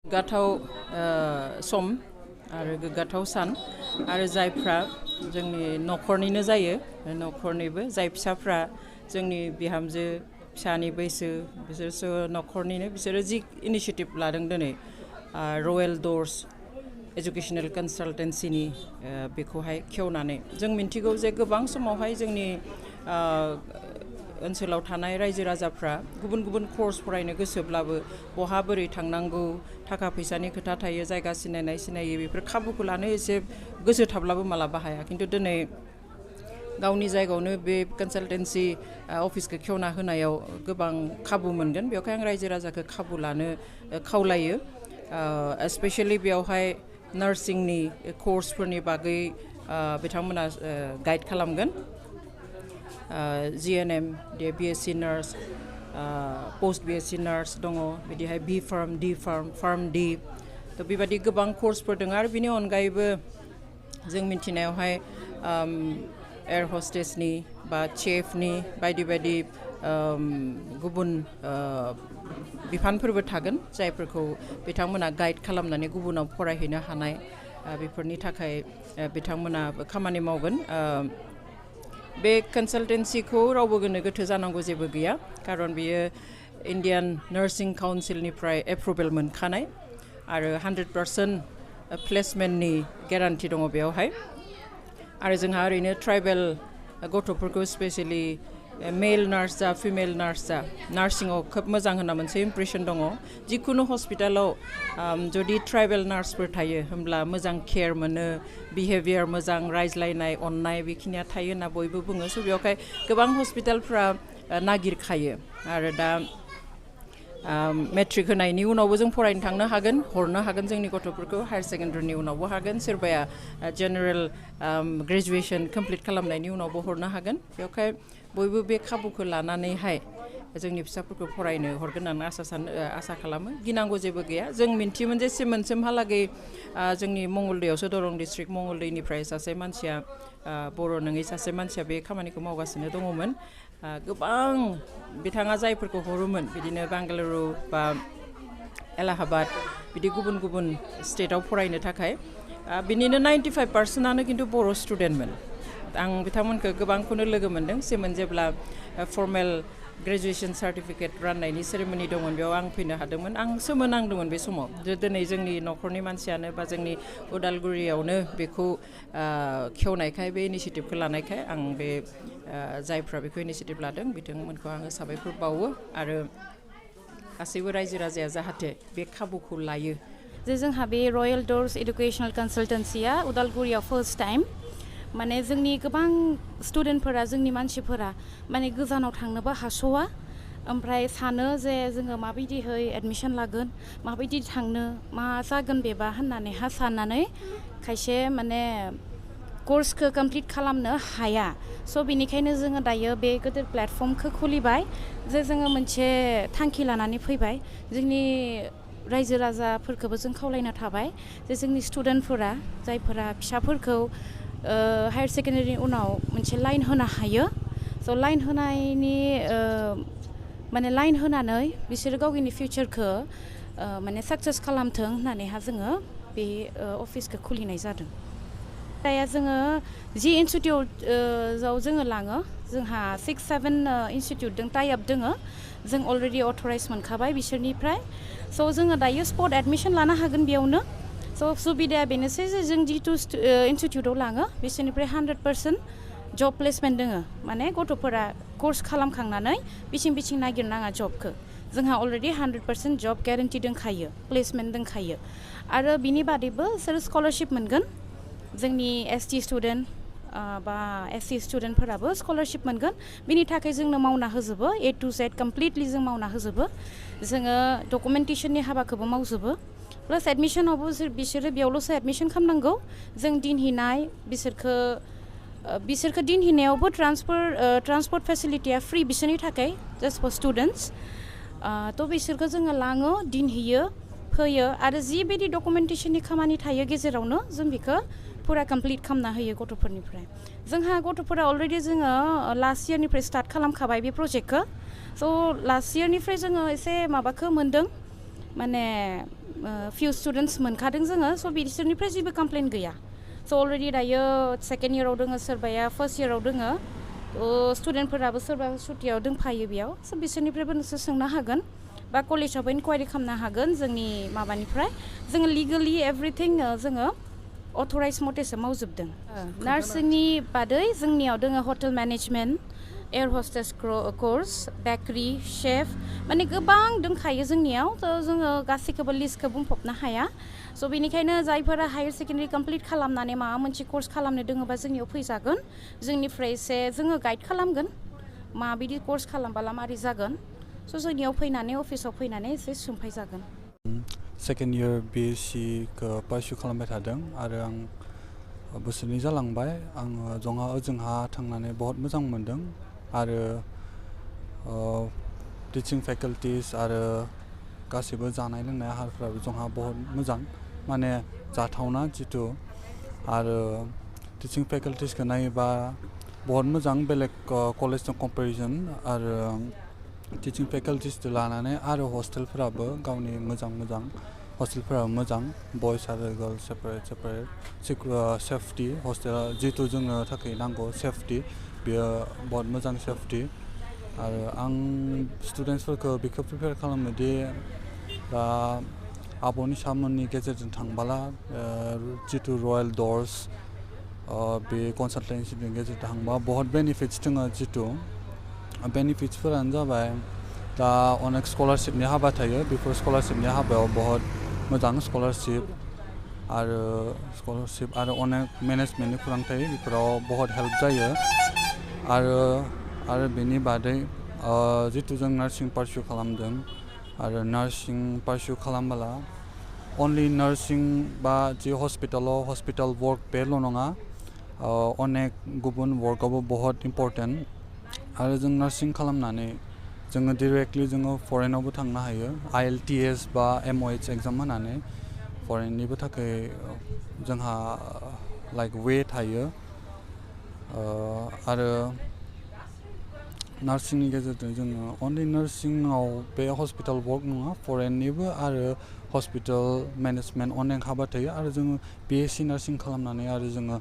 गोग्गाथाव सम आरो गोग्गाथाव सान आरो जायफ्रा जोंनि न'खरनिनो जायो न'खरनिबो जाय फिसाफ्रा जोंनि बिहामजो फिसानि बैसो बिसोरसो न'खरनिनो बिसोरो जि इनिशिएटिभ लादों दिनै रयेल डोर्स एजुकेशनल कन्सालटेन्सिनि बेखौहाय खेवनानै जों मिन्थिगौ जे गोबां समावहाय जोंनि ओनसोलाव थानाय रायजो राजाफ्रा गुबुन गुबुन कर्स फरायनो गोसोब्लाबो बहा बोरै थांनांगौ थाखा फैसानि खोथा थायो जायगा सिनायै बेफोर खाबुखौ लानो एसे गोसो थाब्लाबो मालाबा हाया खिन्थु दिनै गावनि जायगायावनो बे कन्सालटेन्सि अफिसखौ खेवना होनायाव गोबां खाबु मोनगोन बेवहाय आं रायजो राजाखौ खाबु लानो खावलायो स्पेशली बेवहाय नार्सिंनि कर्सफोरनि बागै बिथांमोना गाइड खालामगोन GNM दे BSc nurse post BSc nurse दङ बिदिहाय B pharm D pharm D थ' बेबायदि गोबां कर्सफोर दङ आरो बिनि अनगायैबो जों मिन्थिनायावहाय एयार हस्टेसनि बा चेफनि बायदि गुबुन बिफानफोरबो थागोन जायफोरखौ बिथांमोना गाइड खालामनानै गुबुनाव फरायहैनो हानाय बेफोरनि थाखाय बिथांमोना खामानि मावगोन बे कन्सालटेन्सिखौ रावबो गोनो गोथो जानांगौ जेबो गैया खारन बियो इन्डियान नार्सिं काउन्सिलनिफ्राय एप्रुभेल मोनखानाय आरो 100% प्लेसमेन्टनि गेरान्टि दङ बेयावहाय आरो जोंहा ओरैनो ट्राइबेल गथ'फोरखौ स्पेशली मेल नार्स जा फिमेल नार्स जा नार्सिंआव खोब मोजां होनना मोनसे इम्प्रेसन दङ जिखुनु हस्पिटालाव जुदि ट्राइबेल नार्सफोर थायो होमब्ला मोजां केयार मोनो बिहेभियार मोजां रायज्लायनाय अननाय बेखिनिया थायो होनना बयबो बुङो स' बेवहाय गोबां हस्पिटालफ्रा नागिरखायो आरो दा मेट्रिक होनायनि उनावबो जों फरायनो थांनो हागोन हरनो हागोन जोंनि गथ'फोरखौ हायार सेकेन्डारिनि उनावबो हागोन सोरबाया जेनेरेल ग्रेजुवेसन कमप्लिट खालामनायनि उनावबो हरनो हागोन बेवहाय बयबो बे खाबुखौ लानानैहाय जोंनि फिसाफोरखौ फरायनो हरगोन होननानै आसा खालामो गिनांगौ जेबो गैया जों मिन्थियोमोन जे मोनसिमहालागै जोंनि मंगलदैयावसो दरं डिस्ट्रिक्ट मंगलदैनिफ्राय सासे मानसिया बर' नङै सासे मानसिया बे खामानिखौ मावगासिनो दङमोन गोबां बिथाङा जायफोरखौ हरोमोन बिदिनो बेंगालुरु बा एलाहाबाद बिदि गुबुन गुबुन स्टेटआव फरायनो थाखाय बिनिनो 95%आनो खिन्थु बर' स्टुडेन्टमोन आं बिथांमोनखौ गोबांखौनो लोगो मोन्दों सेमोन जेब्ला फर्मेल ग्रेजुवेसन सार्टिफिकेट राननायनि सेरेमनि दंमोन बेयाव आं फैनो हादोंमोन आं सोमोनांदोंमोन बे समाव जे दिनै जोंनि न'खरनि मानसियानो बा जोंनि उदालगुरियावनो बेखौ खेवनायखाय बे इनिशिएटिभखौ लानायखाय आं बे जायफ्रा बेखौ इनिशिएटिभ लादों बिथांमोनखौ आङो साबायखर बावो आरो गासैबो रायजो राजाया जाहाथे बे खाबुखौ लायो जे जोंहा बे रयेल डोर्स एडुकेशनल कन्सालटेन्सिया उदालगुरियाव फार्स्ट टाइम माने जोंनि गोबां स्टुडेन्टफोरा जोंनि मानसिफोरा माने गोजानाव थांनोबो हास'वा ओमफ्राय सानो जे जोङो माबायदिहै एडमिसन लागोन माबायदि थांनो मा जागोन बेबा होननानै साननानै खायसे माने कर्सखौ कमप्लिट खालामनो हाया स' बेनिखायनो जोङो दायो बे गोदिर प्लेटफर्मखौ खुलिबाय जे जोङो मोनसे थांखि लानानै फैबाय जोंनि रायजो राजाफोरखौबो जों खावलायनो थाबाय जे जोंनि स्टुडेन्टफोरा जायफोरा फिसाफोरखौ हायार सेकेन्डारिनि उनाव मोनसे लाइन होनो हायो स' लाइन होनायनि माने लाइन होनानै बिसोरो गावनि फिउचारखौ माने साक्सेस खालामथों होननानैहा जोङो बे अफिसखौ खुलिनाय जादों दाया जोङो जि इनस्टिटिउटआव जोङो लाङो जोंहा 6-7 इनस्टिटिउटजों टाइ आप दोङो जों अलरेडि अथराइज मोनखाबाय बिसोरनिफ्राय स' जोङो दायो स्पट एडमिसन लानो हागोन बेयावनो स' सुबिदाया बेनोसै जे जों जिथु इनस्टिटिउटआव लाङो बिसोरनिफ्राय 100% जब प्लेसमेन्ट दोङो माने गथ'फोरा कर्स खालामखांनानै बिथिं नागिरनाङा जबखौ जोंहा अलरेडि 100% जब ग्यारेन्टि दंखायो प्लेसमेन्ट दंखायो आरो बिनि बादैबो बिसोरो स्कलारशिप मोनगोन जोंनि ST स्टुडेन्ट बा SC स्टुडेन्टफोराबो स्कलारशिप मोनगोन बिनि थाखाय जोंनो मावना होजोबो A to Z कमप्लिटलि जों मावना होजोबो जोङो डकुमेन्टेसननि हाबाखौबो मावजोबो प्लास एडमिसनावबो बिसोरो बेयावल'सो एडमिसन खालामनांगौ जों दिनहैनाय बिसोरखौ दिनहैनायावबो ट्रान्सपर्ट फेसिलिटिया फ्रि बिसोरनि थाखाय जास्ट फर स्टुडेन्टस थ' बिसोरखौ जोङो लाङो दिनहैयो फैयो आरो जिबायदि डकुमेन्टेसननि खामानि थायो गेजेरावनो जों बेखौ फुरा कमप्लिट खालामना होयो गथ'फोरनिफ्राय जोंहा गथ'फोरा अलरेडि जोङो लास्ट इयारनिफ्राय स्टार्ट खालामखाबाय बे प्रजेक्टखौ स' लास्ट इयारनिफ्राय जोङो एसे माबाखौ मोन्दों माने few students मोनखादों जोङो स' बिसोरनिफ्राय जेबो कमप्लेन गैया स' अलरेडि दायो सेकेन्ड इयाराव दोङो सोरबाया फार्स्ट इयाराव दोङो स्टुडेन्टफोराबो सोरबा सुटियाव दंफायो बेयाव स' बिसोरनिफ्रायबो नोंसोर सोंनो हागोन बा कलेजावबो इनकुवारि खालामनो हागोन जोंनि माबानिफ्राय जोङो लिगेलि एभरिथिं जोङो अथराइज मथेसो मावजोबदों नार्सिंनि बादै जोंनियाव दोङो hotel management air hostess course bakery chef माने गोबां दंखायो जोंनियाव थ' जोङो गासैखौबो लिस्टखौ बुंफबनो हाया स' बेनिखायनो जायफोरा हायार सेकेन्डारि कमप्लिट खालामनानै माबा मोनसे कर्स खालामनो दोङोबा जोंनियाव फैजागोन जोंनिफ्राय एसे जोङो गाइड खालामगोन माबायदि कर्स खालामबोला मारै जागोन स' जोंनियाव फैनानै अफिसाव फैनानै एसे सोंफाय जागोन सेकेन्ड इयार BSc खौ पारसिउ खालामबाय थादों आरो आं बोसोरनै जालांबाय आङो ओजोंहा थांनानै बहुत मोजां मोनदों आरो टिचिं फेकाल्टिस आरो गासिबो जानाय लोंनाय आहारफ्राबो जोंहा बहुत मोजां माने जाथावना जितु आरो टिचिं फेकाल्टिसखौ नायोबा बहुत मोजां बेलेग कलेजजों कम्पेरिजन आरो टिचिं फेकाल्टिसजों लानानै आरो हस्टेलफोराबो गावनि मोजां हस्टेलफोराबो मोजां बयस आरो गार्ल्स सेपारेट सेफटि हस्टेला जितु जोंनो थाखाय नांगौ सेफटि बेयो बहुत मोजां सेफटि आरो आं स्टुडेन्टसफोरखौ बेखौ प्रिपेयार खालामो दि दा आब'नि सामोननि गेजेरजों थांबोला जितु रयेल डर्स बे कनसालटेन्सिनि गेजेरजों थांबा बहुत बेनिफिट्स दङ जितु बेनिफिट्सफोरानो जाबाय दा अनेक स्कलारशिपनि हाबा थायो बेफोर स्कलारशिपनि हाबायाव बहुत मोजां स्कलारशिप आरो अनेक मेनेजमेन्टनि खौरां थायो बेफोराव बहुत हेल्प जायो आरो बेनि बादै जितु जों नार्सिं पारसिउ खालामदों आरो नार्सिं पारसिउ खालामबोला अनलि नार्सिं बा जि हस्पिटाल वर्क बेल' नङा अनेक गुबुन वर्कआवबो बहुत इम्पर्टेन्ट आरो जों नार्सिं खालामनानै जोङो डिरेक्टलि जोङो फरेनावबो थांनो हायो IELTS बा MOH एग्जाम होनानै फरेननिबो थाखाय जोंहा लाइक वे थायो आरो नार्सिंनि गेजेरजों जोङो अनलि नार्सिंआव बे हस्पिटाल वर्क नङा फरेननिबो आरो हस्पिटाल मेनेजमेन्ट अनेक हाबा थायो आरो जोङो BSc नार्सिं खालामनानै आरो जोङो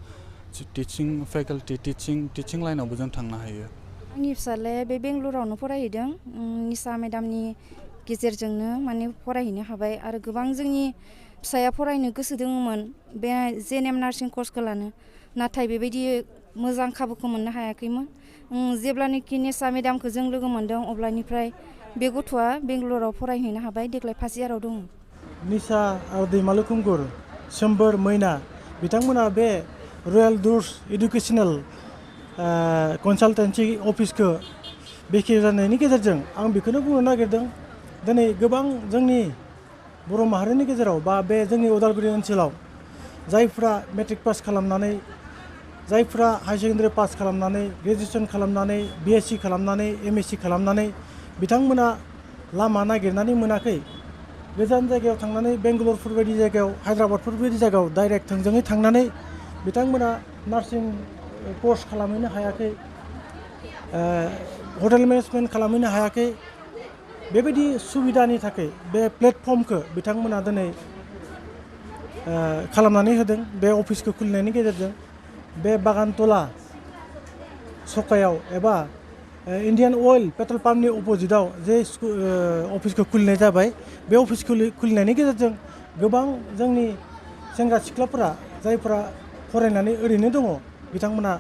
टिचिं फेकाल्टि टिचिं लाइनावबो जों थांनो हायो आंनि फिसालाया बे बेंगलरावनो फरायहैदों निसा मेडामनि गेजेरजोंनो माने फरायहैनो हाबाय आरो गोबां जोंनि फिसाया फरायनो गोसो दङमोन बे JNM नार्सिं कर्सखौ लानो नाथाय बेबायदि मोजां खाबुखौ मोननो हायाखैमोन जेब्लानोखि निसा मेडामखौ जों लोगो मोनदों अब्लानिफ्राय बे गथ'आ बेंगलराव फरायहैनो हाबाय देग्लाय फार्स्ट इयाराव दङ निसा आरो दैमालु खुंगुर सोमबोर मैना बिथांमोना बे रयेल डर्स इडुकेसनेल कनसालटेन्सि अफिसखौ बेखेव जानायनि गेजेरजों आं बेखौनो बुंनो नागिरदों दिनै गोबां जोंनि बर' माहारिनि गेजेराव बा बे जोंनि उदालगुरि ओनसोलाव जायफ्रा मेट्रिक पास खालामनानै जायफ्रा हायार सेकेन्डारि पास खालामनानै ग्रेजुवेसन खालामनानै BSc खालामनानै MSc खालामनानै बिथांमोना लामा नागिरनानै मोनाखै गोजान जायगायाव थांनानै बेंगालुरुफोर बायदि जायगायाव हायद्राबादफोर बायदि जायगायाव डाइरेक्ट थोंजोङै थांनानै बिथांमोना नार्सिं कर्स खालामहैनो हायाखै हटेल मेनेजमेन्ट खालामहैनो हायाखै बेबायदि सुबिदानि थाखाय बे प्लेटफर्मखौ बिथांमोना दिनै खालामनानै होदों बे अफिसखौ खुलिनायनि गेजेरजों बे बागानतला सकायाव एबा इन्डियान अइल पेट्रल पाम्पनि अपोजिटआव जे अफिसखौ खुलिनाय जाबाय बे अफिस खुलिनायनि गेजेरजों गोबां जोंनि सेंग्रा सिख्लाफोरा जायफोरा फरायनानै ओरैनो दङ बिथांमोना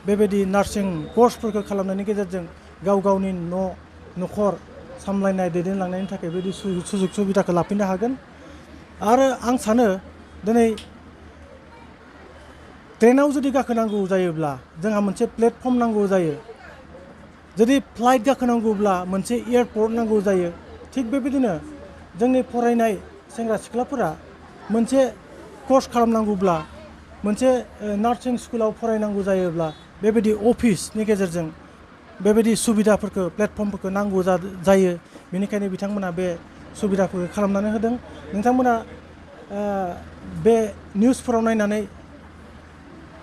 बेबायदि नार्सिं कर्सफोरखौ खालामनायनि गेजेरजों गावनि न'खर सामलायनाय दैदेनलांनायनि थाखाय बेबायदि सुजुग सुबिदाखौ लाफिननो हागोन आरो आं सानो दिनै ट्रेनाव जुदि गाखोनांगौ जायोब्ला जोंहा मोनसे प्लेटफर्म नांगौ जायो जुदि फ्लाइट गाखोनांगौब्ला मोनसे एयारपर्ट नांगौ जायो थिग बेबायदिनो जोंनि फरायनाय सेंग्रा सिख्लाफोरा मोनसे कर्स खालामनांगौब्ला मोनसे नार्सिं स्कुलाव फरायनांगौ जायोब्ला बेबायदि अफिसनि गेजेरजों बेबायदि सुबिदाफोरखौ प्लेटफर्मफोरखौ नांगौ जायो बेनिखायनो बिथांमोना बे सुबिदाफोरखौ खालामनानै होदों नोंथांमोना बे निउसफोराव नायनानै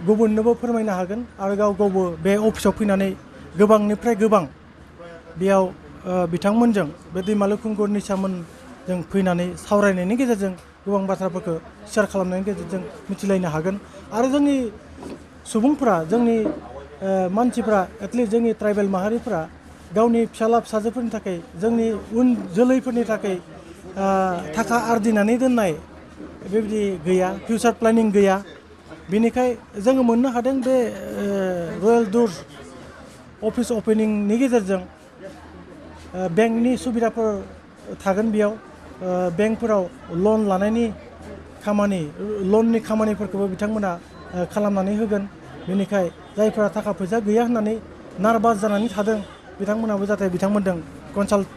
गुबुननोबो फोरमायनो हागोन आरो गावबो बे अफिसाव फैनानै गोबांनिफ्राय गोबां बेयाव बिथांमोनजों बे दैमालु खुंगुर निसामोन जों फैनानै सावरायनायनि गेजेरजों गोबां बाथ्राफोरखौ शेयार खालामनायनि गेजेरजों मिथिलायनो हागोन आरो जोंनि सुबुंफोरा जोंनि मानसिफ्रा एटलिस्ट जोंनि ट्राइबेल माहारिफ्रा गावनि फिसाला फिसाजोफोरनि थाखाय जोंनि उन जोलैफोरनि थाखाय थाखा आरजिनानै दोननाय बेबायदि गैया फिउचार प्लेनिं गैया बेनिखाय जोङो मोननो हादों बे रयेल डुर्स अफिस अपेनिंनि गेजेरजों बेंकनि सुबिदाफोर थागोन बेयाव बेंकफोराव लन लानायनि खामानि लननि खामानिफोरखौबो बिथांमोना खालामनानै होगोन बेनिखाय जायफोरा थाखा फैसा गैया होननानै नार्भास जानानै थादों बिथांमोनाबो जाहाथे बिथांमोनजों कनसाल्ट